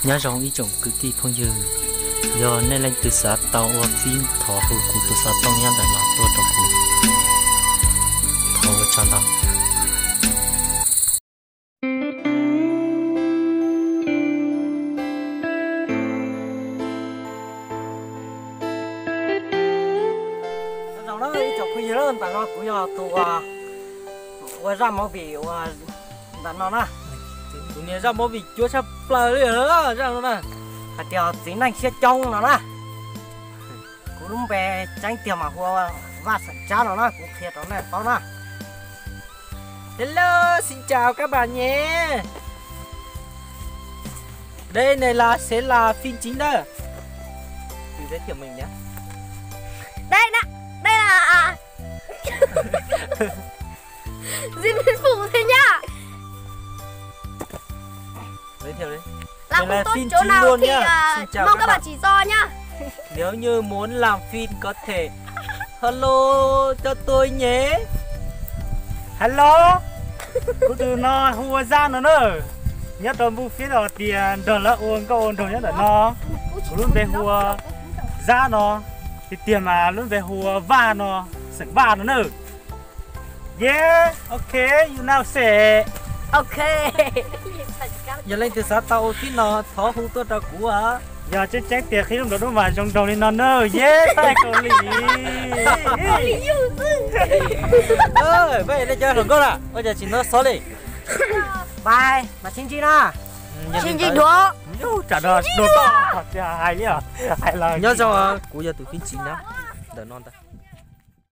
Nyob zoo ib tsoom kwv tij phooj ywg, yog nej leej twg xav tau ua fib thov hu kuv tus xov tooj nyob ntawm no tuaj rau kuv. Thov ua tsaug ntau. Ib tsoom phooj ywg, ntawm no kuv yog tus ua zaj movie ua ntawm no na. Tus niag zaj movie cuab tshaj plaws li zaj no na, hais tias txiv neej siab coob no na. Kuv lub npe tseeb tiag mas hu ua Vaj Xeem Tsab no na, kuv qhia rau nej paub na. Hello, xin chào các bạn nhé. Đây này là sẽ là phim chính đó. Tự giới thiệu mình nhé. Đây nè, đây là à, Diêm Liên Phủ đây nhá. Giới thiệu đi. Đây là phim chính luôn nhá. Xin chào các bạn. Mong các bạn chỉ cho nhá. Nếu như muốn làm phim có thể Hello cho tôi nhé. Hello, kuv tus no hu ua Zaj no na. Nyob rau npuj fiab los tias nrog lawv ua nkauj ua nraug nyob ntawm no. Kuv lub npe hu ua Zaj no, tiag tiag mas lub npe hu ua Vaj no, xeem Vaj no na. Yeah, ok, you know say. Ok. Yog leej twg xav tau ua fib no thov hu tuaj rau kuv. Yog tseeb tseeb tias qhib lub nplawv dub mas zoo nraug li no na. Yeah, tag Kaus Lim. Peb nej cov hluas nkauj na, ua cas tsis hnov xov li. Bye, mas sib ntsib na. Sib ntsib dua. Tsam no dua toj hais li, hais los nyob zoo, kuv yog tus phim chính na, ntawm no ntag.